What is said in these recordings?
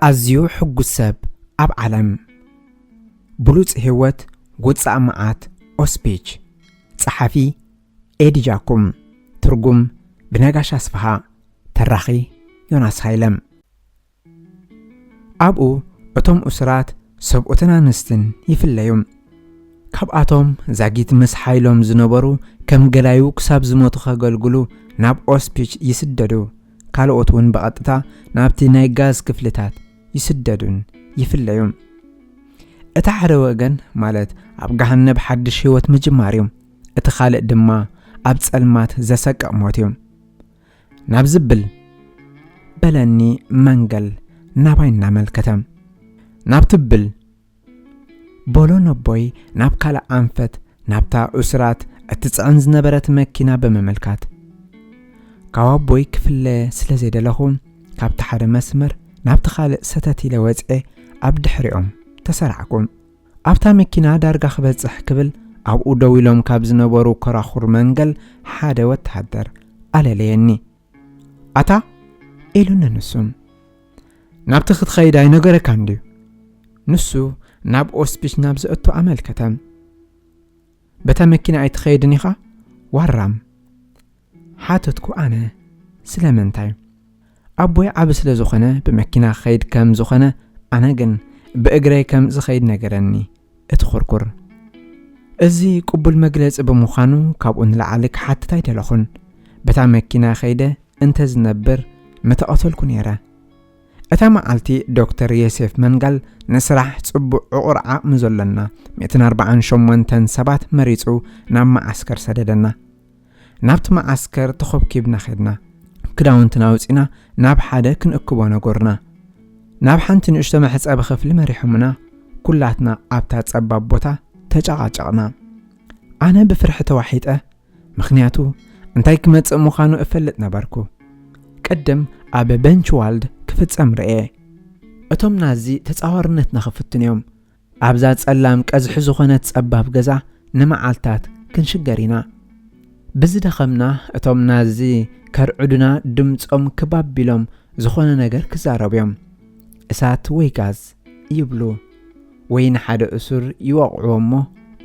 ኣዝዩ ሕጉስ ሰብ ኣብ ዓለም። ብሉጽ ህይወት ውጻእ መዓት ኦስፒች። ጸሓፊ ኤዲ ጃኩም። ትርጉም ብነጋሽ ኣስፍሃ። ተራኺ ዮናስ ሃይለ። ኣብኡ እቶም እሱራት ሰብኡትን ኣንስትን ይፍለዩ። ካብኣቶም ዛጊት ምስ ሓይሎም ዝነበሩ ከም ገላዩ ክሳብ ዝሞቱ ከገልግሉ ናብ ኦስፒች ይስደዱ። ካልኦት እውን ብቐጥታ ናብቲ ናይ ጋዝ ክፍልታት ይስደዱን ይፍለዩ። እቲ ሓደ ወገን ማለት ኣብ ገሃነብ ሓድሽ ህይወት ምጅማር እዩ። እቲ ካልእ ድማ ኣብ ጸልማት ዘሰቅቕ ሞት እዩ። ናብ ዝብል በለኒ መንገል ናባይ እናመልከተ። ናብ ትብል በሎ ነቦይ ናብ ካልእ ኣንፈት ናብታ እሱራት እትጽዕን ዝነበረት መኪና ብምምልካት። ካብ ኣቦይ ክፍለ ስለ ዘይደለኹ ካብቲ ሓደ መስመር ናብቲ ካልእ ሰተት ኢለ ወጽኤ ኣብ ድሕሪኦም ተሰራዕኩ። ኣብታ መኪና ዳርጋ ክበጽሕ ክብል ኣብኡ ደው ኢሎም ካብ ዝነበሩ ኮራኹር መንገል ሓደ ወተሃደር ኣለለየኒ። ኣታ ኢሉኒ ንሱ። ናብቲ ክትኸይድ ኣይነገረካን ድዩ? ንሱ ናብ ኦስፒች ናብ ዘእቱ ኣመልከተ። በታ መኪና ኣይትኸይድን ኢኻ? ዋራም ሓተትኩ ኣነ። ስለምንታይ? ኣቦይ ዓቢ ስለ ዝኾነ ብመኪና ክኸይድ ከም ዝኾነ ኣነ ግን ብእግረይ ከም ዝኸይድ ነገረኒ እቲ ኩርኩር። እዚ ቅቡል መግለጺ ብምዃኑ ካብኡ ንላዕሊ ክሓትት ኣይደለኹን። በታ መኪና ከይደ እንተ ዝነብር ምተቐተልኩ ነይረ። እታ መዓልቲ ዶክተር ዮሴፍ መንጋል ንስራሕ ጽቡቕ ዕቑር ዓቕሚ ዘሎና ሚእትን ኣርባዓን ሸሞንተን ሰባት መሪጹ ናብ መዓስከር ሰደደና። ናብቲ መዓስከር ተኾብኪብና ኸድና። ክዳውንትና ኣውጺና ናብ ሓደ ክንእክቦ ነገሩና። ናብ ሓንቲ ንእሽቶ መሕጸቢ ክፍሊ መሪሖምና። ኩላትና ኣብታ ጸባብ ቦታ ተጨቓጨቕና። ኣነ ብፍርሒ ተዋሒጠ፣ ምኽንያቱ እንታይ ክመጽእ ምዃኑ እፈልጥ ነበርኩ። ቅድም ኣብ በንችዋልድ ክፍጸም ርእየ። እቶም ናዚ ተጻዋርነትና ክፍትኑ እዮም። ኣብዛ ጸላም ቀዝሒ ዝኾነት ጸባብ ገዛ ንመዓልታት ክንሽገር ኢና። ብዝደኸምና እቶም ናዚ ከርዕዱና ድምጾም ክብ ኣቢሎም ዝኾነ ነገር ክዛረቡ እዮም። እሳት ወይ ጋዝ ይብሉ ወይ ንሓደ እሱር ይወቕዕዎ እሞ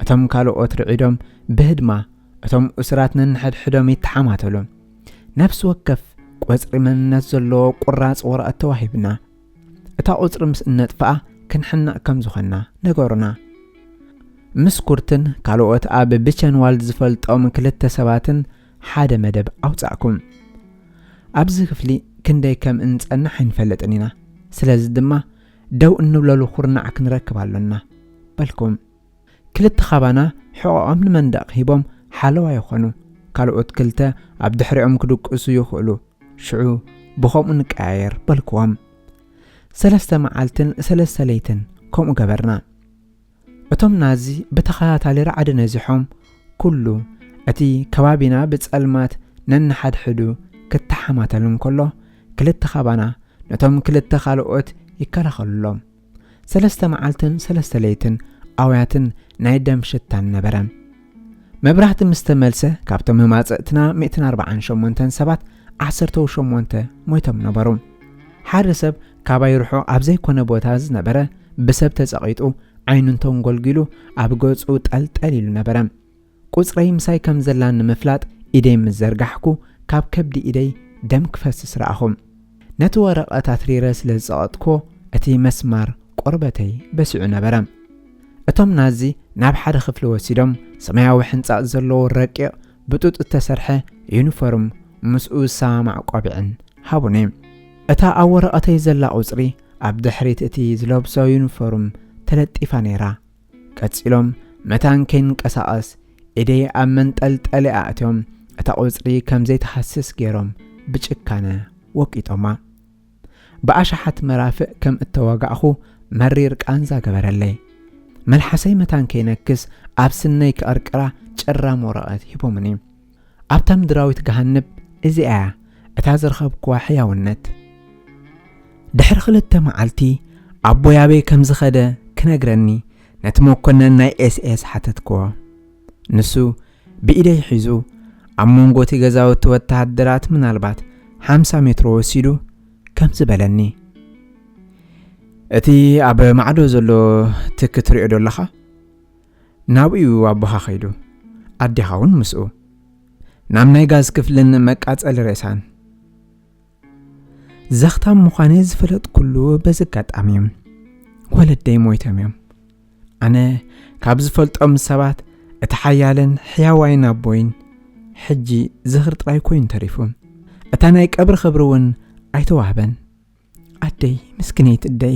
እቶም ካልኦት ርዒዶም ብህድማ እቶም እሱራት ነንሕድሕዶም ይተሓማተሉ። ነፍሲ ወከፍ ቁጽሪ መንነት ዘለዎ ቁራጽ ወረቐት ተዋሂብና። እታ ቁጽሪ ምስ እነጥፍኣ ክንሕነቕ ከም ዝኾንና ነገሩና። ምስ ኩርትን ካልኦት ኣብ ብቸንዋልድ ዝፈልጦም ክልተ ሰባትን ሓደ መደብ ኣውጻእኩም። ኣብዚ ክፍሊ ክንደይ ከም እንጸንሕ ኣይንፈልጥን ኢና። ስለዚ ድማ ደው እንብለሉ ኩርናዕ ክንረክብ ኣሎና በልኩም። ክልተ ካባና ሕቖኦም ንመንደቕ ሂቦም ሓለዋ ይኾኑ። ካልኦት ክልተ ኣብ ድሕሪኦም ክድቅሱ ይኽእሉ። ሽዑ ብኸምኡ ንቀያየር በልክዎም። ሰለስተ መዓልትን ሰለስተ ለይትን ከምኡ ገበርና። እቶም ናዚ ብተኸታታሊ ራዕዲ ነዚሖም፣ ኩሉ እቲ ከባቢና ብጸልማት ነንሓድሕዱ ክተሓማተል እንከሎ፣ ክልተ ካባና ነቶም ክልተ ካልኦት ይከላኸሉሎም። ሰለስተ መዓልትን ሰለስተ ለይትን ኣውያትን ናይ ደም ሽታን ነበረ። መብራህቲ ምስ ተመልሰ፣ ካብቶም መማጽእትና ሚእትን ኣርባዓን ሸሞንተን ሰባት ዓሰርተ ሸሞንተ ሞይቶም ነበሩ። ሓደ ሰብ ካባይ ርሑቕ ኣብ ዘይኮነ ቦታ ዝነበረ ብሰብ ተጸቒጡ ዓይኑ እንተንጎልጒሉ ኣብ ገጹ ጠልጠል ኢሉ ነበረ። ቁጽረይ ምሳይ ከም ዘላ ንምፍላጥ ኢደይ ምስ ዘርጋሕኩ ካብ ከብዲ ኢደይ ደም ክፈስስ ረኣኹ። ነቲ ወረቐት ኣትሪረ ስለ ዝጸቐጥኩዎ እቲ መስማር ቆርበተይ በሲዑ ነበረ። እቶም ናዚ ናብ ሓደ ክፍሊ ወሲዶም ሰማያዊ ሕንጻጽ ዘለዎ ረቂቕ ብጡጥ እተሰርሐ ዩኒፎርም ምስኡ ዝሰማማዕ ቆቢዕን ሃቡኒ። እታ ኣብ ወረቐተይ ዘላ ቁጽሪ ኣብ ድሕሪት እቲ ዝለብሶ ዩኒፎርም ተለጢፋ ነይራ። ቀጺሎም መታን ከይንቀሳቐስ ኢደይ ኣብ መንጠልጠሊ ኣእትዮም እታ ቁጽሪ ከም ዘይትሃስስ ገይሮም ብጭካነ ወቂጦማ። ብኣሽሓት መራፍእ ከም እተዋጋእኹ መሪር ቃንዛ ገበረለይ። መልሓሰይ መታን ከይነክስ ኣብ ስነይ ክቕርቅራ ጭራም ወረቐት ሂቦምኒ። ኣብታ ምድራዊት ገሃነብ እዚኣ እያ እታ ዝረኸብክዋ ሕያውነት። ድሕሪ ክልተ መዓልቲ ኣቦይ ኣበይ ከም ዝኸደ ክነግረኒ ነቲ መኮነን ናይ ኤስኤስ ሓተትክዎ። ንሱ ብኢደይ ሒዙ ኣብ መንጎ እቲ ገዛውቲ ወተሃደራት ምናልባት ሓምሳ ሜትሮ ወሲዱ ከምዚ በለኒ። እቲ ኣብ ማዕዶ ዘሎ ትኪ ትሪኦ ዶ ኣለኻ? ናብኡ ኣቦኻ ከይዱ፣ ኣዴኻ እውን ምስኡ። ናብ ናይ ጋዝ ክፍልን መቃጸሊ ሬሳን። ዘኽታም ምዃነይ ዝፈለጥኩሉ በዚ ኣጋጣሚ እዩ። ወለደይ ሞይቶም እዮም። ኣነ ካብ ዝፈልጦም ሰባት እቲ ሓያልን ሕያዋይን ኣቦይን ሕጂ ዝኽሪ ጥራይ ኮይኑ ተሪፉ። እታ ናይ ቀብሪ ክብሪ እውን ኣይተዋህበን። ኣደይ፣ ምስክነይቲ ኣደይ፣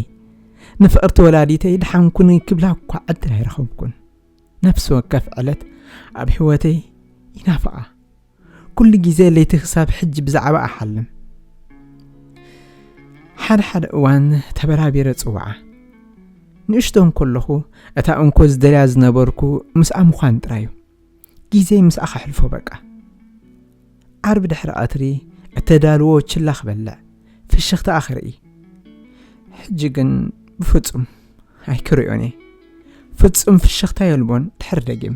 ንፍቕርቲ ወላዲተይ ድሓንኩኒ ክብላ እኳ ዕድል ኣይረኸብኩን። ነፍሲ ወከፍ ዕለት ኣብ ህይወተይ ይናፍቓ። ኩሉ ግዜ ለይቲ ክሳብ ሕጂ ብዛዕባ እሓልም። ሓደ ሓደ እዋን ተበራቢረ ጽውዓ። ንእሽቶ እንከለኹ እታ እንኮ ዝደልያ ዝነበርኩ ምስኣ ምዃን ጥራይ እዩ። ግዜ ምስኣ ከሕልፎ በቃ። ዓርቢ ድሕሪ ቀትሪ እተዳልዎ ችላ ክበልዕ፣ ፍሽኽታኣ ክርኢ። ሕጂ ግን ብፍጹም ኣይክርእዮን እየ። ፍጹም ፍሽኽታ የልቦን ድሕሪ ደጊም።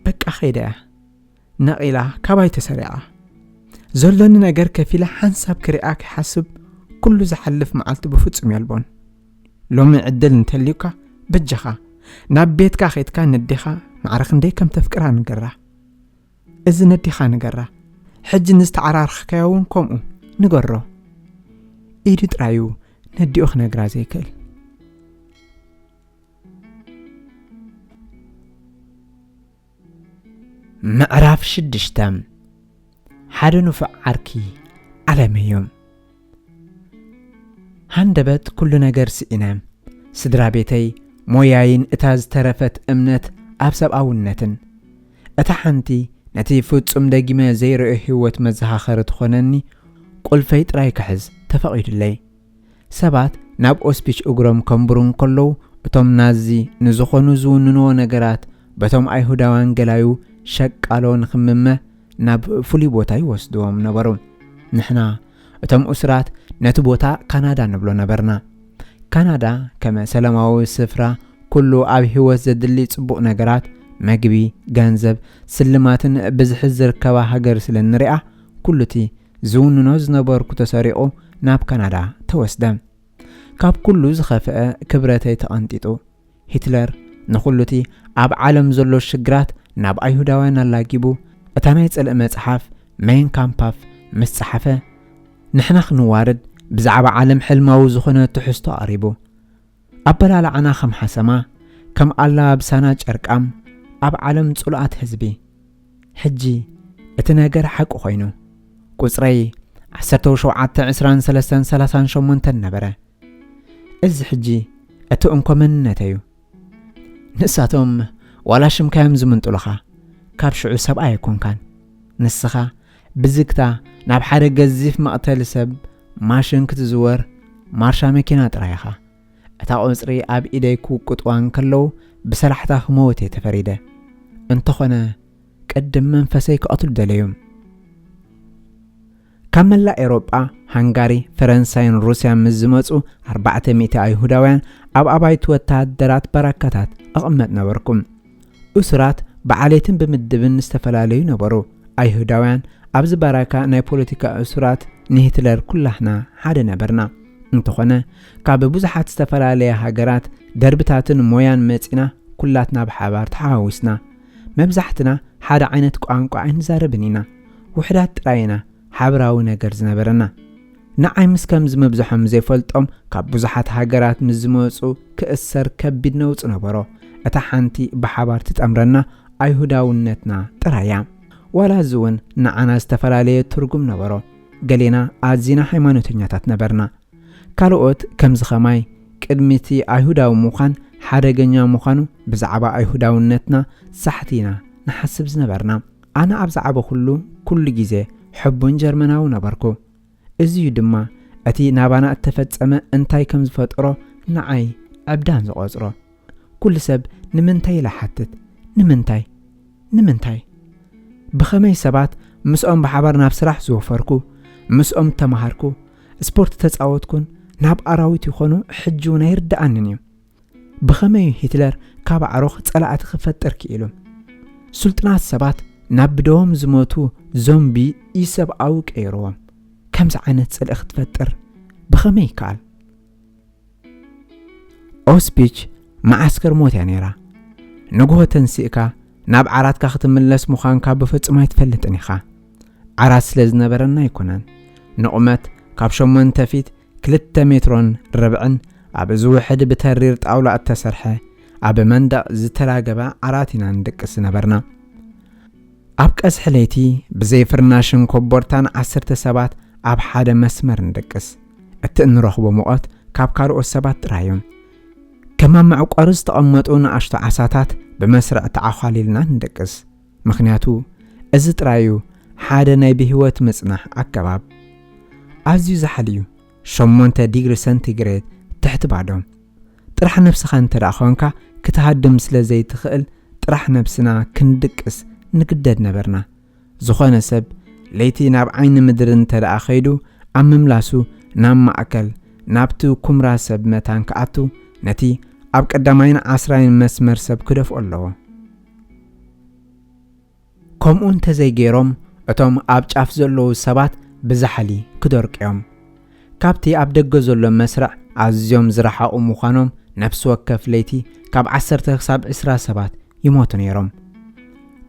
በቃ ከይዳ እያ። ነቒላ ካባይ ተሰሪዓ። ዘሎኒ ነገር ከፊለ ሓንሳብ ክሪኣ ክሓስብ ኩሉ ዝሓልፍ መዓልቲ ብፍጹም የልቦን። ሎሚ ዕድል እንተልዩካ በጃኻ ናብ ቤትካ ኸይድካ ነዴኻ ማዕረ ክንደይ ከም ተፍቅራ ንገራ። እዚ ነዴኻ ንገራ። ሕጂ ንዝተዓራረኽካዮ እውን ከምኡ ንገሮ። ኢዱ ጥራዩ ነዲኡ ክነግራ ዘይክእል። ምዕራፍ ሽዱሽተ። ሓደ ንፉዕ ዓርኪ ዓለመይ እዩ። ሃንደበት ኩሉ ነገር ስኢነ። ስድራ ቤተይ፣ ሞያይን እታ ዝተረፈት እምነት ኣብ ሰብኣውነትን። እታ ሓንቲ ነቲ ፍጹም ደጊመ ዘይርእዮ ህይወት መዘኻኸሪ ትኾነኒ ቁልፈይ ጥራይ ክሕዝ ተፈቒዱለይ። ሰባት ናብ ኦስፒች እግሮም ከንብሩ እንከለዉ፣ እቶም ናዚ ንዝኾኑ ዝውንንዎ ነገራት በቶም ኣይሁዳውያን ገላዩ ሸቃሎ ንኽምመ ናብ ፍሉይ ቦታ ይወስድዎም ነበሩ። ንሕና እቶም እሱራት ነቲ ቦታ ካናዳ ንብሎ ነበርና። ካናዳ ከመ ሰላማዊ ስፍራ ኩሉ ኣብ ህይወት ዘድሊ ጽቡቕ ነገራት፣ መግቢ፣ ገንዘብ፣ ስልማትን ብዝሒ ዝርከባ ሃገር ስለ ንሪኣ፣ ኩሉ እቲ ዝውንኖ ዝነበርኩ ተሰሪቑ ናብ ካናዳ ተወስደ። ካብ ኩሉ ዝኸፍአ ክብረተይ ተቐንጢጡ። ሂትለር ንኹሉ እቲ ኣብ ዓለም ዘሎ ሽግራት ናብ ኣይሁዳውያን ኣላጊቡ፣ እታ ናይ ጽልኢ መጽሓፍ መይን ካምፓፍ ምስ ጸሓፈ፣ ንሕና ክንዋረድ ብዛዕባ ዓለም ሕልማዊ ዝኾነ ትሕዝቶ ኣቕሪቡ። ኣበላልዓና ከም ሓሰማ፣ ከም ኣላብሳና ጨርቃም፣ ኣብ ዓለም ጽሉኣት ህዝቢ። ሕጂ እቲ ነገር ሓቂ ኮይኑ፣ ቁጽረይ ዓሰርተ ሸውዓተ፣ ዕስራን ሰለስተን፣ ሰላሳን ሸሞንተን ነበረ። እዚ ሕጂ እቲ እንኮ መንነተይ እዩ። ንሳቶም ዋላ ሽምካ እዮም ዝምንጥሉኻ፣ ካብ ሽዑ ሰብኣይ ኣይኮንካን። ንስኻ ብዝግታ ናብ ሓደ ገዚፍ መቕተሊ ሰብ ማሽን ክትዝወር ማርሻ መኪና ጥራይ ኢኻ። እታ ቁጽሪ ኣብ ኢደይ ክውቅጥዋ እንከለዉ ብሰላሕታ ክመውት እየ ተፈሪደ። እንተኾነ ቅድም መንፈሰይ ክቐትሉ ደለዩ። ካብ መላእ ኤውሮጳ፣ ሃንጋሪ፣ ፈረንሳይን ሩስያን ምስ ዝመጹ ኣርባዕተ ሚእቲ ኣይሁዳውያን ኣብ ኣባይቲ ወተሃደራት ባራካታት እቕመጥ ነበርኩ። እሱራት ብዓሌትን ብምድብን ዝተፈላለዩ ነበሩ። ኣይሁዳውያን ኣብዚ ባራካ ናይ ፖለቲካ እሱራት ንሂትለር ኩላህና ሓደ ነበርና። እንተኾነ ካብ ብዙሓት ዝተፈላለያ ሃገራት፣ ደርብታትን ሞያን መጺና ኩላትና ብሓባር ተሓዋዊስና። መብዛሕትና ሓደ ዓይነት ቋንቋ ኣይንዛረብን ኢና። ውሑዳት ጥራይ ኢና ሓበራዊ ነገር ዝነበረና። ንዓይ ምስ ከምዚ ምብዝሖም ዘይፈልጦም ካብ ብዙሓት ሃገራት ምስ ዝመጹ ክእሰር ከቢድ ነውጺ ነበሮ። እታ ሓንቲ ብሓባር ትጠምረና ኣይሁዳውነትና ጥራይ እያ። ዋላ እዚ እውን ንዓና ዝተፈላለየ ትርጉም ነበሮ። ገሌና ኣዚና ሃይማኖተኛታት ነበርና። ካልኦት ከምዚ ኸማይ ቅድሚ እቲ ኣይሁዳዊ ምዃን ሓደገኛ ምዃኑ ብዛዕባ ኣይሁዳውነትና ሳሕቲ ኢና ንሓስብ ዝነበርና። ኣነ ኣብ ዝዓበኹሉ ኩሉ ግዜ ሕቡን ጀርመናዊ ነበርኩ። እዚ እዩ ድማ እቲ ናባና እተፈጸመ እንታይ ከም ዝፈጠሮ ንዓይ ዕብዳን ዝቖጽሮ። ኩሉ ሰብ ንምንታይ ኢለ ሓትት። ንምንታይ? ንምንታይ? ብኸመይ ሰባት ምስኦም ብሓባር ናብ ስራሕ ዝወፈርኩ፣ ምስኦም ተማሃርኩ፣ ስፖርት ተጻወትኩን ናብ ኣራዊት ይኾኑ ሕጂ እውን ኣይርድኣንን እዩ። ብኸመይ ሂትለር ካብ ኣዕሩኽ ጸላእቲ ክፈጥር ክኢሉ? ስልጡናት ሰባት ናብ ብደዎም ዝሞቱ ዞምቢ ኢሰብኣዊ ቀይርዎም። ከምዚ ዓይነት ጽልኢ ክትፈጥር ብኸመይ ይከኣል? ኦስፒች መዓስከር ሞት እያ ነይራ። ንግሆ ተንሲእካ ናብ ዓራትካ ክትምለስ ምዃንካ ብፍጹም ኣይትፈልጥን ኢኻ። ዓራት ስለ ዝነበረና ኣይኮነን። ንቑመት ካብ ሸሞንተ ፊት ክልተ ሜትሮን ርብዕን ኣብ ዝውሕድ ብተሪር ጣውላ እተሰርሐ ኣብ መንደቕ ዝተላገበ ዓራት ኢና ንድቅስ ዝነበርና። ኣብ ቀስሒ ለይቲ ብዘይ ፍርናሽን ኮቦርታን ዓሰርተ ሰባት ኣብ ሓደ መስመር ንድቅስ። እቲ እንረኽቦ ሙቐት ካብ ካልኦት ሰባት ጥራይ እዩ። ከም ኣብ መዕቆሪ ዝተቐመጡ ንኣሽቱ ዓሳታት ብመስርዕ ተዓዃሊልና ንድቅስ። ምኽንያቱ እዚ ጥራይ እዩ ሓደ ናይ ብህይወት ምጽናሕ ኣገባብ። ኣዝዩ ዛሕል እዩ፣ ሸሞንተ ዲግሪ ሰንቲግሬድ ትሕቲ ባዶ። ጥራሕ ነብስኻ እንተ ደኣ ኾንካ ክትሃድም ስለ ዘይትኽእል ጥራሕ ነብስና ክንድቅስ ንግደድ ነበርና። ዝኾነ ሰብ ለይቲ ናብ ዓይኒ ምድሪ እንተ ደኣ ኸይዱ ኣብ ምምላሱ ናብ ማእከል ናብቲ ኩምራ ሰብ መታን ክኣቱ ነቲ ኣብ ቀዳማይን ዓስራይን መስመር ሰብ ክደፍኦ ኣለዎ። ከምኡ እንተዘይገይሮም እቶም ኣብ ጫፍ ዘለዉ ሰባት ብዛሕሊ ክደርቁ እዮም። ካብቲ ኣብ ደገ ዘሎ መስርዕ ኣዝዮም ዝረሓቑ ምዃኖም ነፍሲ ወከፍ ለይቲ ካብ ዓሰርተ ክሳብ ዕስራ ሰባት ይሞቱ ነይሮም።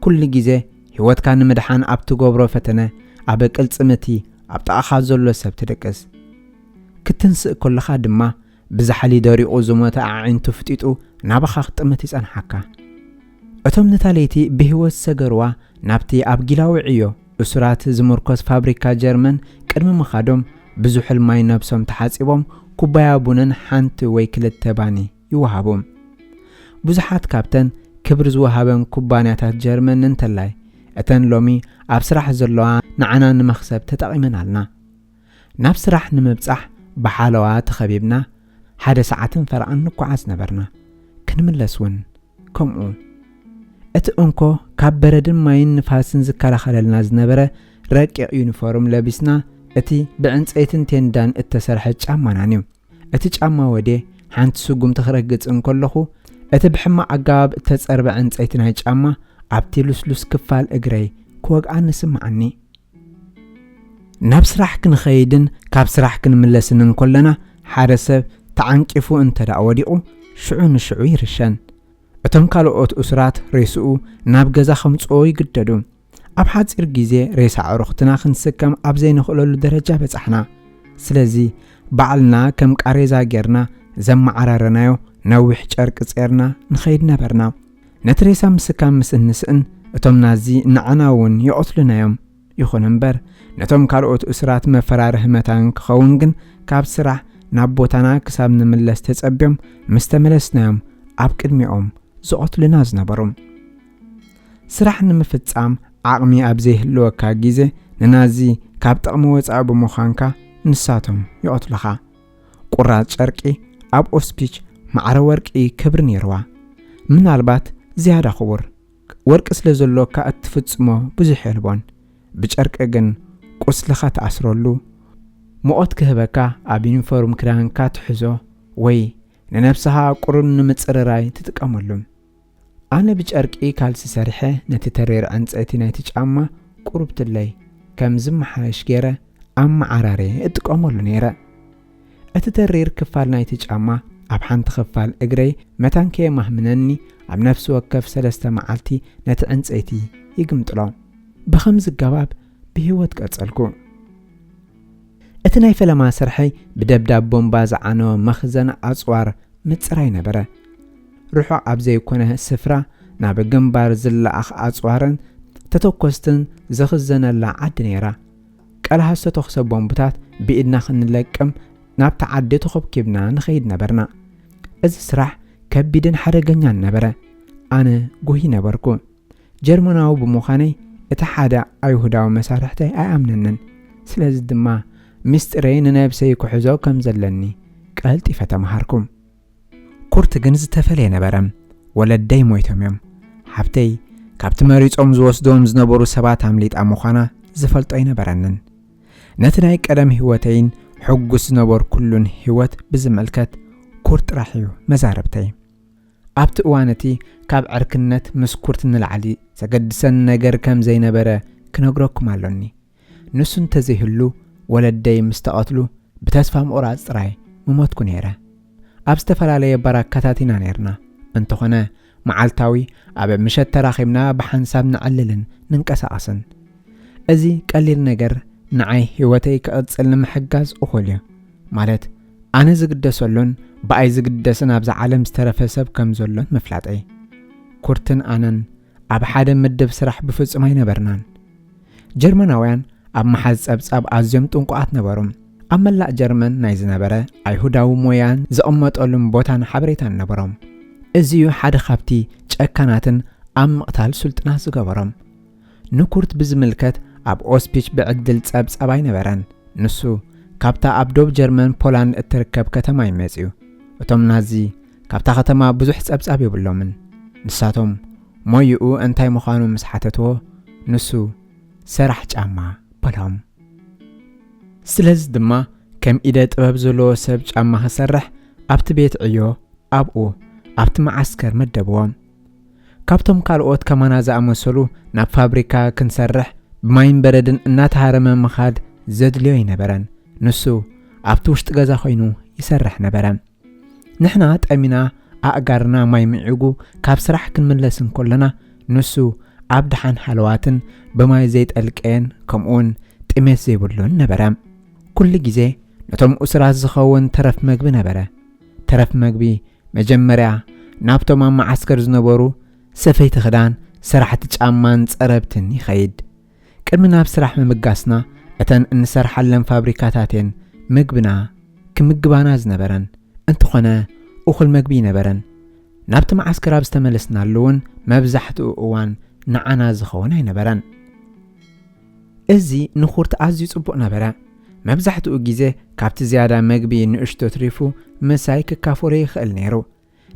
ኩሉ ግዜ ህይወትካ ንምድሓን ኣብ ትገብሮ ፈተነ ኣብ ቅልጽምቲ ኣብ ጥቓኻ ዘሎ ሰብ ትድቅስ። ክትንስእ ከለኻ ድማ ብዛሕሊ ደሪቑ ዝሞተ ኣዒንቱ ፍጢጡ ናባኻ ክጥምት ይጸንሓካ። እቶም ነታ ለይቲ ብህይወት ዝሰገርዋ ናብቲ ኣብ ጊላዊ ዕዮ እሱራት ዝምርኮስ ፋብሪካ ጀርመን ቅድሚ ምኻዶም ብዝሑል ማይ ነብሶም ተሓጺቦም ኩባያ ቡንን ሓንቲ ወይ ክልተ ባኒ ይወሃቡ። ብዙሓት ካብተን ክብሪ ዝወሃበን ኩባንያታት ጀርመን እንተላይ እተን ሎሚ ኣብ ስራሕ ዘለዋ ንዓና ንመኽሰብ ተጠቒመናልና። ናብ ስራሕ ንምብጻሕ ብሓለዋ ተኸቢብና ሓደ ሰዓትን ፈረቓን ንጓዓዝ ነበርና። ክንምለስ እውን ከምኡ። እቲ እንኮ ካብ በረድን ማይን ንፋስን ዝከላኸለልና ዝነበረ ረቂቕ ዩኒፎርም ለቢስና እቲ ብዕንጸይትን ቴንዳን እተሰርሐ ጫማናን እዩ። እቲ ጫማ ወዴ ሓንቲ ስጉምቲ ክረግጽ እንከለኹ እቲ ብሕማቕ ኣገባብ እተጸርበ ዕንጸይቲ ናይ ጫማ ኣብቲ ልስሉስ ክፋል እግረይ ክወግኣኒ ስምዓኒ። ናብ ስራሕ ክንኸይድን ካብ ስራሕ ክንምለስን እንከለና ሓደ ሰብ ተዓንቂፉ እንተ ደኣ ወዲቑ ሽዑ ንሽዑ ይርሸን። እቶም ካልኦት እሱራት ሬስኡ ናብ ገዛ ከምጽኦ ይግደዱ። ኣብ ሓጺር ግዜ ሬሳ ኣዕሩኽትና ክንስከም ኣብ ዘይንኽእለሉ ደረጃ በጻሕና። ስለዚ ባዕልና ከም ቃሬዛ ጌርና ዘመዓራረናዮ ነዊሕ ጨርቂ ጼርና ንኸይድ ነበርና። ነቲ ሬሳ ምስካም ምስ እንስእን እቶም ናዚ ንዓና እውን ይቐትሉና እዮም። ይኹን እምበር ነቶም ካልኦት እሱራት መፈራርሒ መታን ክኸውን ግን ካብ ስራሕ ናብ ቦታና ክሳብ ንምለስ ተጸብዮም ምስ ተመለስናዮም ኣብ ቅድሚኦም ዝቐትሉና ዝነበሩ። ስራሕ ንምፍጻም ዓቕሚ ኣብ ዘይህልወካ ግዜ ንናዚ ካብ ጥቕሚ ወጻኢ ብምዃንካ ንሳቶም ይቐትሉኻ። ቁራጽ ጨርቂ ኣብ ኦስፒች ማዕረ ወርቂ ክብሪ ነይርዋ። ምናልባት ዝያዳ ክቡር። ወርቂ ስለ ዘሎካ እትፍጽሞ ብዙሕ የልቦን። ብጨርቂ ግን ቁስልኻ ትኣስረሉ፣ ሙቐት ክህበካ ኣብ ዩኒፎርም ክዳንካ ትሕዞ ወይ ንነብስኻ ቁሩብ ንምጽርራይ ትጥቀመሉ። ኣነ ብጨርቂ ካልሲ ሰሪሐ ነቲ ተሪር ዕንጸይቲ ናይቲ ጫማ ቁሩብ ትለይ ከም ዝመሓየሽ ገይረ ኣመዓራርየ እጥቀመሉ ነይረ። እቲ ተሪር ክፋል ናይቲ ጫማ ኣብ ሓንቲ ክፋል እግረይ መታን ከየማህምነኒ ኣብ ነፍሲ ወከፍ ሰለስተ መዓልቲ ነቲ ዕንጸይቲ ይግምጥሎ። ብኸምዚ ኣገባብ ብህይወት ቀጸልኩ። እቲ ናይ ፈለማ ስርሐይ ብደብዳብ ቦምባ ዝዓነወ መኽዘን ኣጽዋር ምጽራይ ነበረ። ርሑቕ ኣብ ዘይኮነ ስፍራ ናብ ግንባር ዝለኣኽ ኣጽዋርን ተተኮስትን ዝኽዘነላ ዓዲ ነይራ። ቀልሃ ዝተተኹሰ ቦምብታት ብኢድና ክንለቅም ናብቲ ዓዲ ተኾብኪብና ንኸይድ ነበርና። እዚ ስራሕ ከቢድን ሓደገኛን ነበረ። ኣነ ጉሂ ነበርኩ። ጀርመናዊ ብምዃነይ እቲ ሓደ ኣይሁዳዊ መሳርሕተይ ኣይኣምነንን። ስለዚ ድማ ምስጢረይ ንነብሰይ ክሕዞ ከም ዘለኒ ቀልጢፈ ተማሃርኩ። ኩርት ግን ዝተፈለየ ነበረ። ወለደይ ሞይቶም እዮም። ሓብተይ ካብቲ መሪጾም ዝወስድዎም ዝነበሩ ሰባት ኣምሊጣ ምዃና ዝፈልጦ ኣይነበረንን። ነቲ ናይ ቀደም ህይወተይን ሕጉስ ዝነበርኩሉን ህይወት ብዝምልከት ኩርት ጥራሕ እዩ መዛረብተይ። ኣብቲ እዋን እቲ ካብ ዕርክነት ምስ ኩርት ንላዕሊ ዘገድሰኒ ነገር ከም ዘይነበረ ክነግረኩም ኣሎኒ። ንሱ እንተዘይህሉ ወለደይ ምስ ተቐትሉ ብተስፋ ምቑራጽ ጥራይ ምሞትኩ ነይረ። ኣብ ዝተፈላለየ ባራካታት ኢና ነይርና። እንተኾነ፣ መዓልታዊ ኣብ ምሸት ተራኺብና ብሓንሳብ ንዕልልን ንንቀሳቐስን። እዚ ቀሊል ነገር ንዓይ ህይወተይ ክቕጽል ንምሕጋዝ እኹል እዩ። ማለት፣ ኣነ ዝግደሰሉን ብኣይ ዝግደስን ኣብዛ ዓለም ዝተረፈ ሰብ ከም ዘሎን ምፍላጠይ። ኩርትን ኣነን ኣብ ሓደ ምድብ ስራሕ ብፍጹም ኣይነበርናን። ጀርመናውያን ኣብ መሓዝ ጸብጻብ ኣዝዮም ጥንቁቓት ነበሩ። ኣብ መላእ ጀርመን ናይ ዝነበረ ኣይሁዳዊ ሞያን ዝቕመጠሉን ቦታን ሓበሬታን ነበሮም። እዚ እዩ ሓደ ካብቲ ጨካናትን ኣብ ምቕታል ስልጡናት ዝገበሮም። ንኩርት ብዝምልከት ኣብ ኦስፒች ብዕድል ጸብጻብ ኣይነበረን። ንሱ ካብታ ኣብ ዶብ ጀርመን ፖላንድ እትርከብ ከተማ እዩ መጺኡ። እቶም ናዚ ካብታ ከተማ ብዙሕ ጸብጻብ የብሎምን። ንሳቶም ሞይኡ እንታይ ምዃኑ ምስ ሓተትዎ፣ ንሱ ሰራሕ ጫማ በሎም። ስለዚ ድማ ከም ኢደ ጥበብ ዘለዎ ሰብ ጫማ ክሰርሕ ኣብቲ ቤት ዕዮ ኣብኡ ኣብቲ መዓስከር መደብዎ። ካብቶም ካልኦት ከማና ዝኣመሰሉ ናብ ፋብሪካ ክንሰርሕ ብማይን በረድን እናተሃረመ ምኻድ ዘድልዮ ኣይነበረን። ንሱ ኣብቲ ውሽጢ ገዛ ኮይኑ ይሰርሕ ነበረ። ንሕና ጠሚና ኣእጋርና ማይ ምዒጉ ካብ ስራሕ ክንምለስ እንከለና፣ ንሱ ኣብ ደሓን ሃለዋትን ብማይ ዘይጠልቀየን ከምኡውን ጥሜት ዘይብሉን ነበረ። ኩሉ ግዜ ነቶም እሱራት ዝኸውን ተረፍ መግቢ ነበረ። ተረፍ መግቢ መጀመርያ ናብቶም ኣብ መዓስከር ዝነበሩ ሰፈይቲ ክዳን፣ ሰራሕቲ ጫማን ጸረብትን ይኸይድ። ቅድሚ ናብ ስራሕ ምምጋስና፣ እተን እንሰርሓለን ፋብሪካታት እየን ምግብና ክምግባና ዝነበረን። እንተኾነ፣ እኹል መግቢ ይነበረን። ናብቲ መዓስከር ኣብ ዝተመለስናሉ እውን መብዛሕትኡ እዋን ንዓና ዝኸውን ኣይነበረን። እዚ ንኹርት ኣዝዩ ጽቡቕ ነበረ። መብዛሕትኡ ግዜ ካብቲ ዝያዳ መግቢ ንእሽቶ ትሪፉ ምሳይ ክካፈሎ ይኽእል ነይሩ።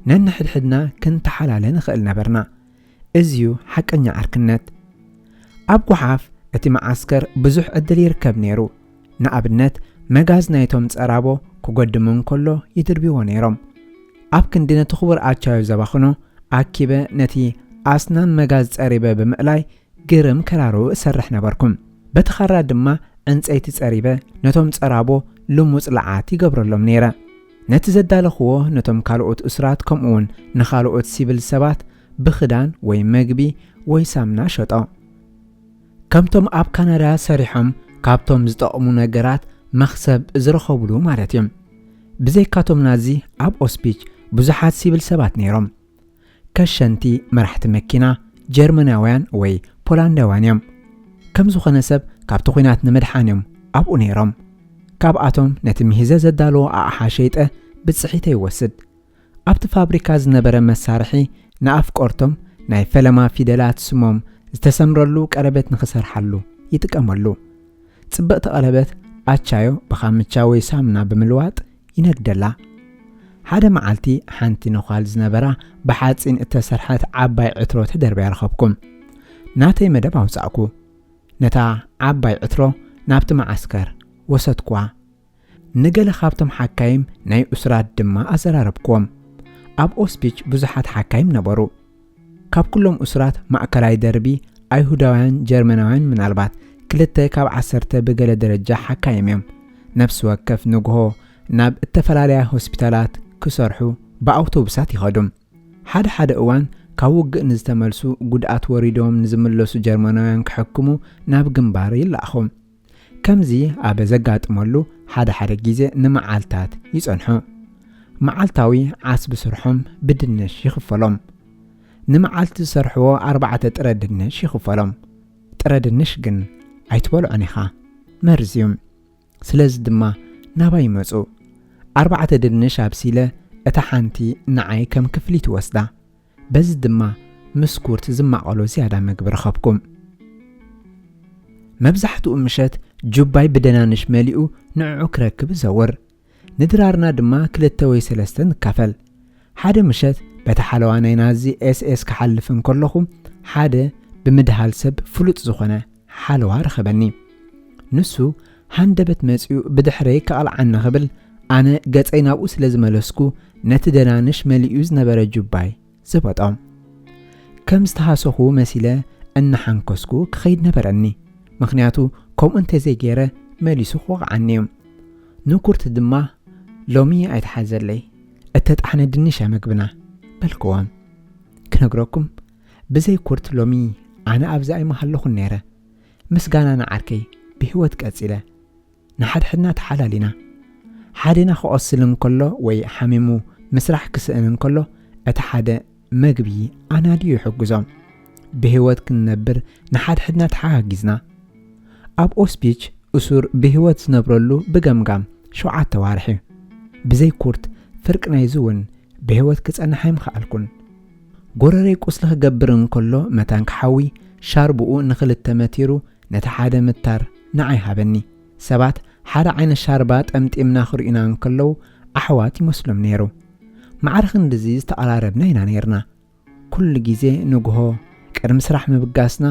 ነንሕድሕድና ክንተሓላለ ንኽእል ነበርና። እዚዩ ሓቀኛ ዓርክነት። ኣብ ጓሓፍ እቲ መዓስከር ብዙሕ ዕድል ይርከብ ነይሩ። ንኣብነት፣ መጋዝ ናይቶም ጸራቦ ክጎድሙ እንከሎ ይድርብዎ ነይሮም። ኣብ ክንዲ ነቲ ክቡር ኣቻዮ ዘባኽኖ፣ ኣኪበ ነቲ ኣስናን መጋዝ ጸሪበ ብምእላይ ግርም ከራሩ እሰርሕ ነበርኩ። በቲ ኻራ ድማ ዕንጸይቲ ጸሪበ ነቶም ጸራቦ ልሙጽ ለዓት ይገብረሎም ነይረ። ነቲ ዘዳለኽዎ ነቶም ካልኦት እሱራት ከምኡውን ንኻልኦት ሲቪል ሰባት ብኽዳን ወይ መግቢ ወይ ሳምና ሸጦ። ከምቶም ኣብ ካናዳ ሰሪሖም ካብቶም ዝጠቕሙ ነገራት መኽሰብ ዝረኸብሉ ማለት እዩ። ብዘይካቶም ናዚ ኣብ ኦስፒች ብዙሓት ሲቪል ሰባት ነይሮም። ከሸንቲ መራሕቲ መኪና ጀርመናውያን ወይ ፖላንዳውያን እዮም። ከም ዝኾነ ሰብ ካብቲ ኲናት ንምድሓን እዮም ኣብኡ ነይሮም። ካብኣቶም ነቲ ምሂዘ ዘዳለዎ ኣቕሓ ሸይጠ ብጽሒተ ይወስድ። ኣብቲ ፋብሪካ ዝነበረ መሳርሒ ንኣፍቀርቶም ናይ ፈለማ ፊደላት ስሞም ዝተሰምረሉ ቀለበት ንኽሰርሓሉ ይጥቀመሉ። ጽብቕቲ ቀለበት ኣቻዮ ብኻምቻ ወይ ሳሙና ብምልዋጥ ይነግደላ። ሓደ መዓልቲ ሓንቲ ነዃል ዝነበራ ብሓጺን እተሰርሐት ዓባይ ዕትሮ ተደርብያ ረኸብኩ። ናተይ መደብ ኣውጻእኩ። ነታ ዓባይ ዕትሮ ናብቲ መዓስከር ወሰድኩዋ። ንገለ ካብቶም ሓካይም ናይ እሱራት ድማ ኣዘራረብኩዎም። ኣብ ኦስፒች ብዙሓት ሓካይም ነበሩ። ካብ ኩሎም እሱራት ማእከላይ ደርቢ ኣይሁዳውያን ጀርመናውያን ምናልባት ክልተ ካብ ዓሰርተ ብገለ ደረጃ ሓካይም እዮም። ነፍሲ ወከፍ ንግሆ ናብ እተፈላለያ ሆስፒታላት ክሰርሑ ብኣውቶቡሳት ይኸዱ። ሓደ ሓደ እዋን ካብ ውግእ ንዝተመልሱ ጉድኣት ወሪዶም ንዝምለሱ ጀርመናውያን ክሕክሙ ናብ ግንባር ይለኣኹ። ከምዚ ኣብ ዘጋጥመሉ ሓደ ሓደ ግዜ ንመዓልታት ይጸንሑ። መዓልታዊ ዓስቢ ስርሖም ብድንሽ ይኽፈሎም። ንመዓልቲ ዝሰርሕዎ ኣርባዕተ ጥረ ድንሽ ይኽፈሎም። ጥረ ድንሽ ግን ኣይትበልዖን ኢኻ፣ መርዚ እዩ። ስለዚ ድማ ናባይ ይመጹ። ኣርባዕተ ድንሽ ኣብሲለ እታ ሓንቲ ንዓይ ከም ክፍሊት ይወስዳ። በዚ ድማ ምስ ኩርት ዝማቐሎ ዝያዳ መግቢ ረኸብኩ። መብዛሕትኡ ምሸት ጁባይ ብደናንሽ መሊኡ ንዕዑ ክረክብ እዘውር። ንድራርና ድማ ክልተ ወይ ሰለስተ ንካፈል። ሓደ ምሸት በቲ ሓለዋ ናይ ናዚ ኤስ ኤስ ክሓልፍ እንከለኹ፣ ሓደ ብምድሃል ሰብ ፍሉጥ ዝኾነ ሓለዋ ረኸበኒ። ንሱ ሃንደበት መጺኡ ብድሕረይ ከቕልዓኒ ክብል፣ ኣነ ገጸይ ናብኡ ስለ ዝመለስኩ፣ ነቲ ደናንሽ መሊኡ ዝነበረ ጁባይ ዝበጦ። ከም ዝተሃሰኹ መሲለ እናሓንከስኩ ክኸይድ ነበረኒ። ምኽንያቱ ከምኡ እንተዘይገይረ መሊሱ ክወቕዓኒ እዩ። ንኩርት ድማ፣ "ሎሚ ኣይትሓዘለይ፣ እተጣሕነ ድንሽ እያ መግብና በልክዎም። ክነግረኩም፣ ብዘይ ኩርት ሎሚ ኣነ ኣብዚ ኣይምሃለኹን ነይረ። ምስጋና ንዓርከይ፣ ብህይወት ቀጺለ። ንሓድሕድና ተሓላሊና። ሓደና ክቖስል እንከሎ ወይ ሓሚሙ ምስራሕ ክስእን እንከሎ፣ እቲ ሓደ መግቢ ኣናድዩ ይሕግዞ። ብህይወት ክንነብር ንሓድሕድና ተሓጋጊዝና። ኣብ ኦስቢች እሱር ብህይወት ዝነብረሉ ብገምጋም ሸውዓተ ዋርሒ። ብዘይ ኩርት ፍርቂ ናይዚ እውን ብህይወት ክጸንሕ ኣይምኸኣልኩን። ጎረረይ ቁስሊ ክገብር እንከሎ መታን ክሓዊ ሻርብኡ ንኽልተ መቲሩ ነቲ ሓደ ምታር ንዓይ ሃበኒ። ሰባት ሓደ ዓይነት ሻርባ ጠምጢምና ክርእዩና እንከለዉ ኣሕዋት ይመስሎም ነይሩ። ማዕረ ክንድዚ ዝተቐራረብና ኢና ነይርና። ኩሉ ግዜ ንግሆ ቅድሚ ስራሕ ምብጋስና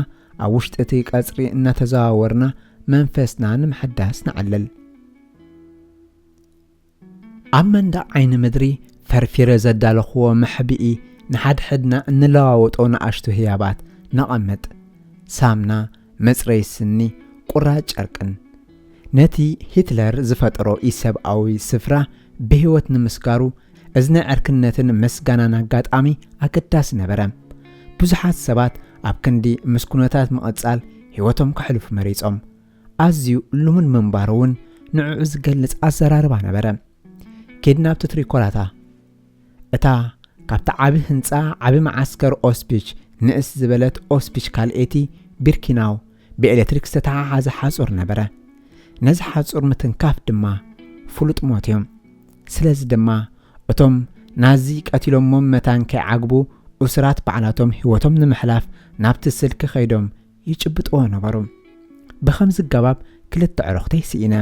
ኣብ ውሽጢ እቲ ቀጽሪ እናተዘዋወርና መንፈስና ንምሕዳስ ንዓልል። ኣብ መንደቕ ዓይኒ ምድሪ ፈርፊረ ዘዳለኽዎ መሕብኢ ንሓድሕድና እንለዋወጦ ንኣሽቱ ህያባት ነቐምጥ። ሳምና፣ መጽረዪ ስኒ፣ ቁራጽ ጨርቅን። ነቲ ሂትለር ዝፈጠሮ ኢሰብኣዊ ስፍራ ብህይወት ንምስጋሩ፣ እዚ ናይ ዕርክነትን ምስጋናን ኣጋጣሚ ኣገዳሲ ነበረ። ብዙሓት ሰባት ኣብ ክንዲ ምስ ኩነታት ምቕጻል ህይወቶም ከሕልፉ መሪጾም። ኣዝዩ ልሙድ ምንባሩ እውን ንዕኡ ዝገልጽ ኣዘራርባ ነበረ። ኬድና ኣብቲ ትሪኮላታ፣ እታ ካብቲ ዓቢ ህንጻ ዓቢ መዓስከር ኦስቢች ንእስ ዝበለት ኦስቢች ካልኤቲ ቢርኪናው ብኤሌክትሪክ ዝተተሓሓዘ ሓጹር ነበረ። ነዚ ሓጹር ምትንካፍ ድማ ፍሉጥ ሞት እዩ። ስለዚ ድማ እቶም ናዚ ቀቲሎሞም መታን ከይዓግቡ እሱራት ባዕላቶም ህይወቶም ንምሕላፍ ናብቲ ስልኪ ከይዶም ይጭብጥዎ ነበሩ። ብኸምዚ ኣገባብ ክልተ ዕረኽተይ ስኢነ።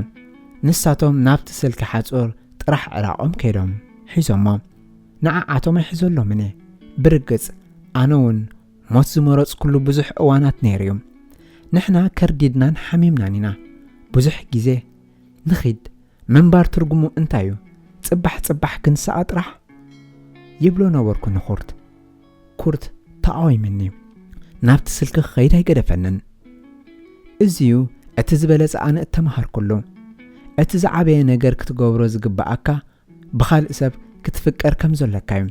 ንሳቶም ናብቲ ስልኪ ሓጹር ጥራሕ ዕራቖም ከይዶም ሒዞሞ። ንዓዓቶም ኣይሕዘሎምን እየ። ብርግጽ ኣነ እውን ሞት ዝመረጽኩሉ ብዙሕ እዋናት ነይሩ እዩ። ንሕና ከርዲድናን ሓሚምናን ኢና። ብዙሕ ግዜ ንኺድ፣ ምንባር ትርጉሙ እንታይ እዩ? ጽባሕ ጽባሕ ክንስኣ ጥራሕ? ይብሎ ነበርኩ ንኩርት። ኩርት ተቓዊምኒ። ናብቲ ስልኪ ክኸይድ ኣይገደፈንን። እዚዩ እቲ ዝበለጸ ኣነ እተመሃርኩሉ። እቲ ዝዓበየ ነገር ክትገብሮ ዝግብኣካ ብኻልእ ሰብ ክትፍቀር ከም ዘለካ እዩ።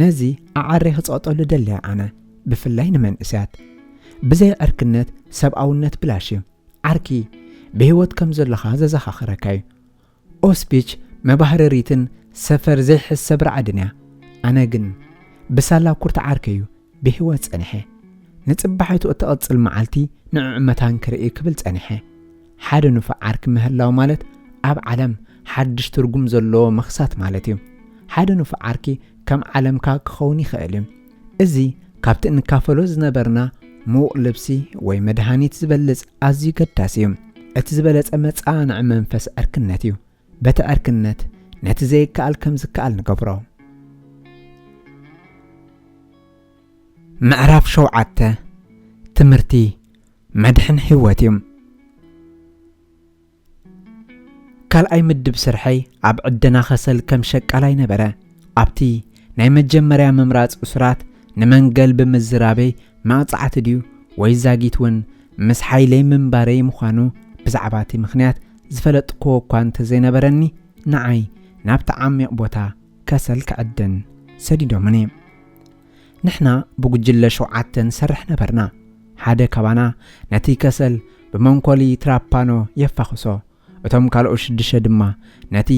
ነዚ ኣዓሬ ክጸቕጠሉ ደልየ ኣነ፣ ብፍላይ ንመንእሰያት። ብዘይ ዕርክነት ሰብኣውነት ብላሽ እዩ። ዓርኪ ብህይወት ከም ዘለኻ ዘዘኻኽረካ እዩ። ኦስቢች መባህረሪትን ሰፈር ዘይሕሰብ ራዕድን እያ። ኣነ ግን ብሳላ ኩርት ዓርከይ እዩ ብህይወት ጸኒሐ። ንጽባሒቱ እትቕጽል መዓልቲ ንዕኡ መታን ክርኢ ክብል ጸኒሐ። ሓደ ንፉዕ ዓርኪ ምህላው ማለት ኣብ ዓለም ሓድሽ ትርጉም ዘለዎ ምኽሳት ማለት እዩ። ሓደ ንፉዕ ዓርኪ ከም ዓለምካ ክኸውን ይኽእል እዩ። እዚ ካብቲ እንካፈሎ ዝነበርና ምዉቕ ልብሲ ወይ መድሃኒት ዝበልጽ ኣዝዩ ገዳሲ እዩ። እቲ ዝበለጸ መጻንዒ መንፈስ ዕርክነት እዩ። በቲ ዕርክነት ነቲ ዘይከኣል ከም ዝከኣል ንገብሮ። ምዕራፍ ሸውዓተ፣ ትምህርቲ መድሕን ህይወት እዩ። ካልኣይ ምድብ ስርሐይ ኣብ ዕደና ከሰል ከም ሸቃላይ ነበረ። ኣብቲ ናይ መጀመርያ ምምራጽ እሱራት ንመንገል ብምዝራበይ መቕጻዕቲ ድዩ ወይ ዛጊት እውን ምስ ሓይለይ ምንባረይ ምዃኑ ብዛዕባ እቲ ምኽንያት ዝፈለጥክዎ እኳ እንተዘይነበረኒ፣ ንዓይ ናብቲ ዓሚቕ ቦታ ከሰል ክዕድን ሰዲዶምኒ። ንሕና ብጉጅለ ሸውዓተ ንሰርሕ ነበርና። ሓደ ካባና ነቲ ከሰል ብመንኮሊ ትራፓኖ የፋኽሶ፣ እቶም ካልኦት ሽዱሽተ ድማ ነቲ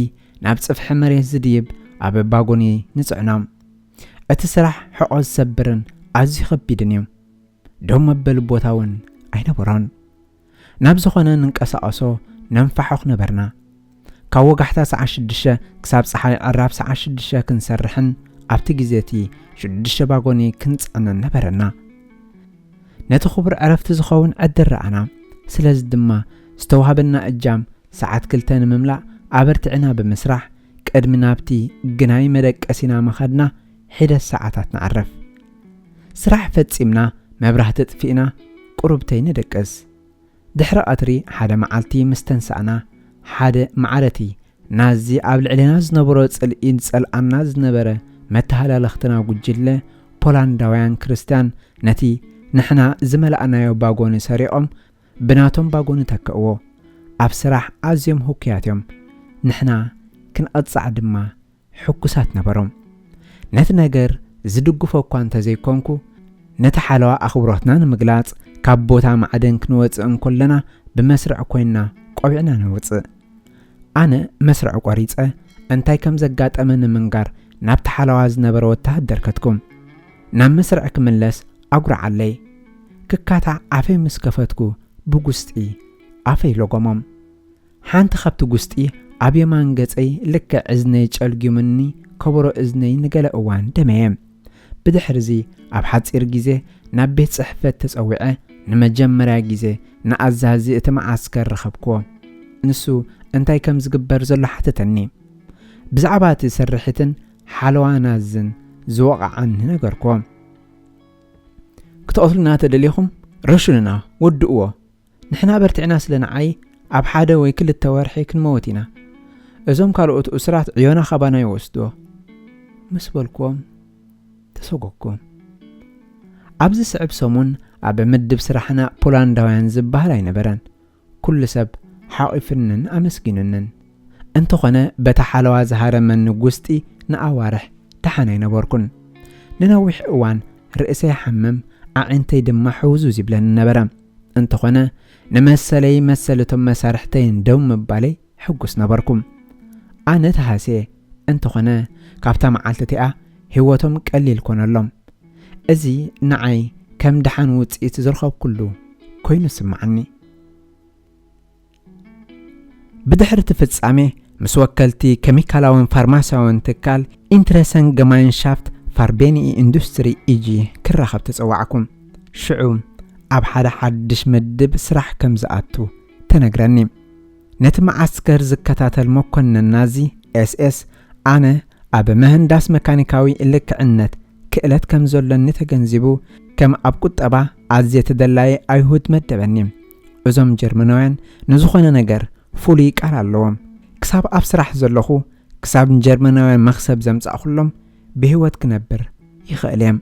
ናብ ጽፍሒ መሬት ዝድይብ ኣብ ባጎኒ ንጽዕኖም። እቲ ስራሕ ሕቖ ዝሰብርን ኣዝዩ ከቢድን እዩ። ደው መበሊ ቦታ እውን ኣይነበሮን። ናብ ዝኾነ ንንቀሳቐሶ ነንፋሖኽ ነበርና። ካብ ወጋሕታ ሰዓት ሽዱሽተ ክሳብ ጸሓይ ዕራብ ሰዓት ሽዱሽተ ክንሰርሕን ኣብቲ ግዜ እቲ ሽዱሽተ ባጎኒ ክንጽዕንን ነበረና። ነቲ ክቡር ዕረፍቲ ዝኸውን ዕድል ረኣና። ስለዚ ድማ ዝተዋህበና እጃም ሰዓት ክልተ ንምምላእ ኣበርቲዕና ብምስራሕ፣ ቅድሚ ናብቲ ግናይ መደቀሲና ምኻድና ሒደት ሰዓታት ንዓርፍ። ስራሕ ፈጺምና መብራህቲ ኣጥፊእና ቁሩብተይ ንደቅስ። ድሕሪ ቀትሪ ሓደ መዓልቲ ምስ ተንሳእና፣ ሓደ ማዕረቲ ናዚ ኣብ ልዕሌና ዝነበሮ ጽልኢ ዝጸልኣና ዝነበረ መተሃላለኽትና ጉጅለ ፖላንዳውያን ክርስትያን ነቲ ንሕና ዝመላእናዮ ባጎኒ ሰሪቖም ብናቶም ባጎኒ ተክእዎ። ኣብ ስራሕ ኣዝዮም ህኩያት እዮም። ንሕና ክንቐጻዕ ድማ ሕጉሳት ነበሮም። ነቲ ነገር ዝድግፎ እኳ እንተዘይኮንኩ፣ ነቲ ሓለዋ ኣኽብሮትና ንምግላጽ ካብ ቦታ ማዕደን ክንወጽእ እንከለና ብመስርዕ ኮይንና ቆቢዕና ነውጽእ። ኣነ መስርዕ ቆሪጸ እንታይ ከም ዘጋጠመ ንምንጋር ናብቲ ሓለዋ ዝነበረ ወተሃደር ከድኩ። ናብ መስርዕ ክምለስ ኣጉርዓለይ። ክካታዕ ኣፈይ ምስ ከፈትኩ ብጉስጢ ኣፈይ ለጎሞም። ሓንቲ ካብቲ ጉስጢ ኣብ የማን ገጸይ ልክዕ እዝነይ ጨልጊሙኒ ከበሮ እዝነይ ንገለ እዋን ደመየ። ብድሕርዚ ኣብ ሓጺር ግዜ ናብ ቤት ጽሕፈት ተጸዊዐ ንመጀመርያ ግዜ ንኣዛዚ እቲ መዓስከር ረኸብክዎ። ንሱ እንታይ ከም ዝግበር ዘሎ ሓተተኒ። ብዛዕባ እቲ ስርሒትን ሓለዋ ናዝን ዝወቕዓኒ ነገርክዎ። ክትቐትሉና ተደሊኹም ረሹንና፣ ወድእዎ። ንሕና በርቲዕና ስለ ንዓይ ኣብ ሓደ ወይ ክልተ ወርሒ ክንመውት ኢና። እዞም ካልኦት እሱራት ዕዮና ካባና ይወስድዎ ምስ በልክዎም ተሰጎግኩ። ኣብዚ ስዕብ ሰሙን ኣብ ምድብ ስራሕና ፖላንዳውያን ዝበሃል ኣይነበረን። ኩሉ ሰብ ሓቒፍንን ኣመስጊኑንን። እንተኾነ በታ ሓለዋ ዝሃረመኒ ጉስጢ ንኣዋርሕ ደሓን ኣይነበርኩን። ንነዊሕ እዋን ርእሰይ ይሓምም፣ ኣዒንተይ ድማ ሕውዝውዝ ይብለኒ ነበረ። እንተኾነ ንመሰለይ መሰል እቶም መሳርሕተይን ደው ምባለይ ሕጉስ ነበርኩ። ኣነ ተሃስየ፣ እንተኾነ ካብታ መዓልቲ እቲኣ ህይወቶም ቀሊል ኮነሎም። እዚ ንዓይ ከም ደሓን ውጽኢት ዝረኸብኩሉ ኮይኑ ስምዓኒ። ብድሕሪ እቲ ፍጻሜ ምስ ወከልቲ ኬሚካላውን ፋርማስያውን ትካል ኢንትረሰን ገማይንሻፍት ፋርቤኒ ኢንዱስትሪ ኢጂ ክራኸብ ተጸዋዕኩ። ሽዑ ኣብ ሓደ ሓድሽ ምድብ ስራሕ ከም ዝኣቱ ተነግረኒ። ነቲ መዓስከር ዝከታተል መኮንን ናዚ ኤስኤስ ኣነ ኣብ ምህንዳስ መካኒካዊ ልክዕነት ክእለት ከም ዘሎኒ ተገንዚቡ ከም ኣብ ቁጠባ ኣዝየ ተደላየ ኣይሁድ መደበኒ። እዞም ጀርመናውያን ንዝኾነ ነገር ፍሉይ ቃል ኣለዎም። ክሳብ ኣብ ስራሕ ዘለኹ ክሳብ ንጀርመናውያን መኽሰብ ዘምጻእኩሎም ብህይወት ክነብር ይኽእል እየ።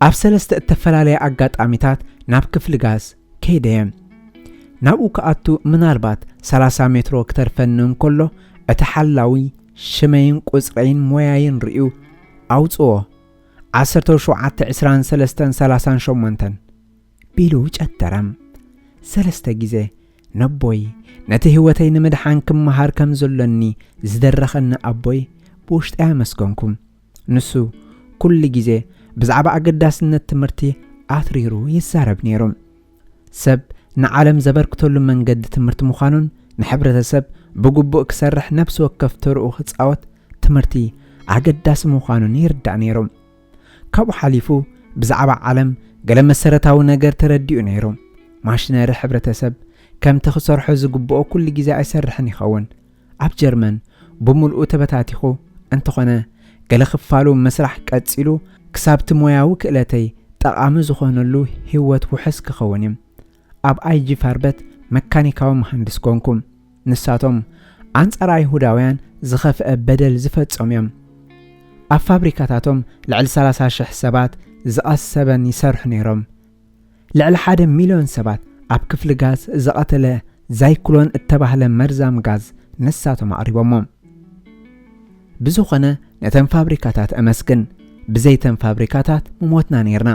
ኣብ ሰለስተ እተፈላለየ ኣጋጣሚታት ናብ ክፍሊ ጋዝ ከይደ እየ። ናብኡ ክኣቱ ምናልባት ሰላሳ ሜትሮ ክተርፈኒ እንከሎ እቲ ሓላዊ ሽመይን ቁጽረይን ሞያይን ርእዩ ኣውጽኦ ዓሰርተ ሸውዓተ ዕስራን ሰለስተን ሰላሳን ሸሞንተን ቢሉ ጨተረ። ሰለስተ ግዜ ነቦይ ነቲ ህይወተይ ንምድሓን ክመሃር ከም ዘሎኒ ዝደረኸኒ ኣቦይ ብውሽጠይ ኣመስገንኩ። ንሱ ኩሉ ግዜ ብዛዕባ ኣገዳስነት ትምህርቲ ኣትሪሩ ይዛረብ ነይሩ። ሰብ ንዓለም ዘበርክተሉ መንገዲ ትምህርቲ ምዃኑን ንሕብረተሰብ ብግቡእ ክሰርሕ ነፍሲ ወከፍ ተርኡ ክጻወት ትምህርቲ ኣገዳሲ ምዃኑን ይርዳእ ነይሩ። ካብኡ ሓሊፉ ብዛዕባ ዓለም ገለ መሰረታዊ ነገር ተረዲኡ ነይሩ። ማሽነሪ ሕብረተሰብ ከምቲ ክሰርሖ ዝግብኦ ኩሉ ግዜ ኣይሰርሕን ይኸውን። ኣብ ጀርመን ብምልኡ ተበታቲኹ እንተኾነ ገለ ክፋሉ ምስራሕ ቀጺሉ ክሳብቲ ሞያዊ ክእለተይ ጠቓሚ ዝኾነሉ ህይወት ውሑስ ክኸውን እዩ። ኣብ ኣይጂ ፋርበት መካኒካዊ መሃንድስ ኮንኩ። ንሳቶም ኣንጻር ኣይሁዳውያን ዝኸፍአ በደል ዝፈጸሙ እዮም። ኣብ ፋብሪካታቶም ልዕሊ ሰላሳ ሽሕ ሰባት ዝቐሰበን ይሰርሑ ነይሮም። ልዕሊ ሓደ ሚልዮን ሰባት ኣብ ክፍሊ ጋዝ ዝቐተለ ዛይክሎን እተባህለ መርዛም ጋዝ ንሳቶም ኣቕሪቦሞ። ብዝኾነ ነተን ፋብሪካታት ኣመስግን፣ ብዘይተን ፋብሪካታት ምሞትና ነይርና።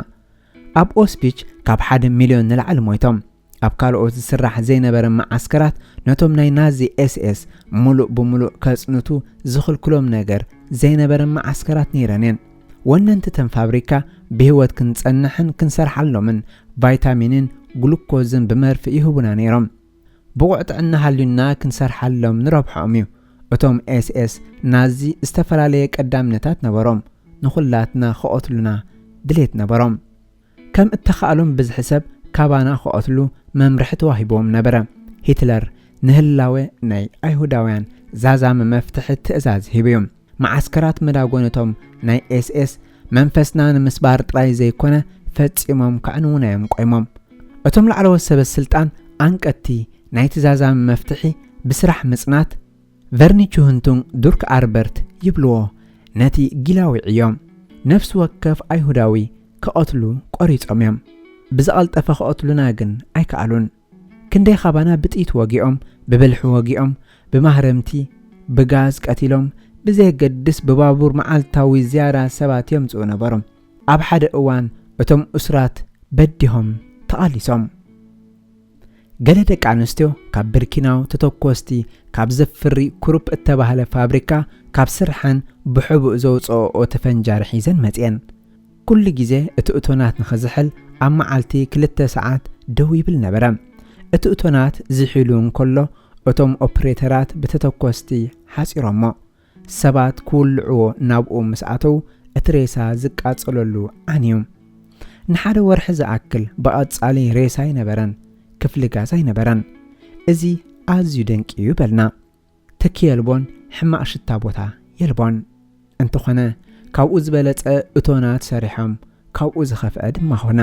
ኣብ ኦስፒች ካብ ሓደ ሚልዮን ንላዕሊ ሞይቶም። ኣብ ካልኦት ዝስራሕ ዘይነበረ መዓስከራት ነቶም ናይ ናዚ ኤስኤስ ምሉእ ብምሉእ ከጽንቱ ዝኽልክሎም ነገር ዘይነበረ መዓስከራት ነይረን እየን። ወነንቲ ተን ፋብሪካ ብህይወት ክንጸንሕን ክንሰርሓሎምን ቫይታሚንን ግሉኮዝን ብመርፍእ ይህቡና ነይሮም። ብቑዕ ጥዕና ሃልዩና ክንሰርሓሎም ንረብሖም እዩ። እቶም ኤስኤስ ናዚ ዝተፈላለየ ቀዳምነታት ነበሮም። ንኹላትና ክቐትሉና ድሌት ነበሮም። ከም እተኻእሎም ብዝሒ ሰብ ካባና ክቐትሉ መምርሒ ተዋሂብዎም ነበረ። ሂትለር ንህላወ ናይ ኣይሁዳውያን ዛዛሚ መፍትሒ ትእዛዝ ሂቡ እዩ። መዓስከራት መዳጎነቶም ናይ ኤስኤስ መንፈስና ንምስባር ጥራይ ዘይኮነ ፈጺሞም ከዕንዉና እዮም ቆይሞም። እቶም ላዕለዎት ሰበ ስልጣን ኣንቀቲ ናይቲ ዛዛሚ መፍትሒ ብስራሕ ምጽናት ቨርኒቹህንቱንግ ዱርክ ኣርበርት ይብልዎ ነቲ ጊላዊ ዕዮ ነፍሲ ወከፍ ኣይሁዳዊ ክቐትሉ ቆሪጾም እዮም። ብዝቐልጠፈ ክቐትሉና ግን ኣይከኣሉን። ክንደይ ካባና ብጥይት ወጊኦም፣ ብብልሒ ወጊኦም፣ ብማህረምቲ፣ ብጋዝ ቀቲሎም፣ ብዘየገድስ ብባቡር መዓልታዊ ዝያዳ ሰባት የምጽኡ ነበሩ። ኣብ ሓደ እዋን እቶም እሱራት በዲሆም ተቓሊሶም። ገለ ደቂ ኣንስትዮ ካብ ብርኪናው ተተኮስቲ ካብ ዘፍሪ ክሩፕ እተባህለ ፋብሪካ ካብ ስርሐን ብሕቡእ ዘውፅኦኦ ተፈንጃሪ ሒዘን መፅየን። ኩሉ ግዜ እቲ እቶናት ንኽዝሕል ኣብ መዓልቲ ክልተ ሰዓት ደው ይብል ነበረ። እቲ እቶናት ዝሒሉ እንከሎ እቶም ኦፕሬተራት ብተተኮስቲ ሓፂሮሞ። ሰባት ክውልዕዎ ናብኡ ምስ ኣተው እቲ ሬሳ ዝቃፀለሉ ዓንዩ። ንሓደ ወርሒ ዝኣክል ብቐጻሊ ሬሳ ኣይነበረን፣ ክፍሊ ጋዝ ኣይነበረን። እዚ ኣዝዩ ደንቂ እዩ በልና። ትኪ የልቦን፣ ሕማቕ ሽታ ቦታ የልቦን። እንተኾነ ካብኡ ዝበለጸ እቶናት ሰሪሖም፣ ካብኡ ዝኸፍአ ድማ ኾነ።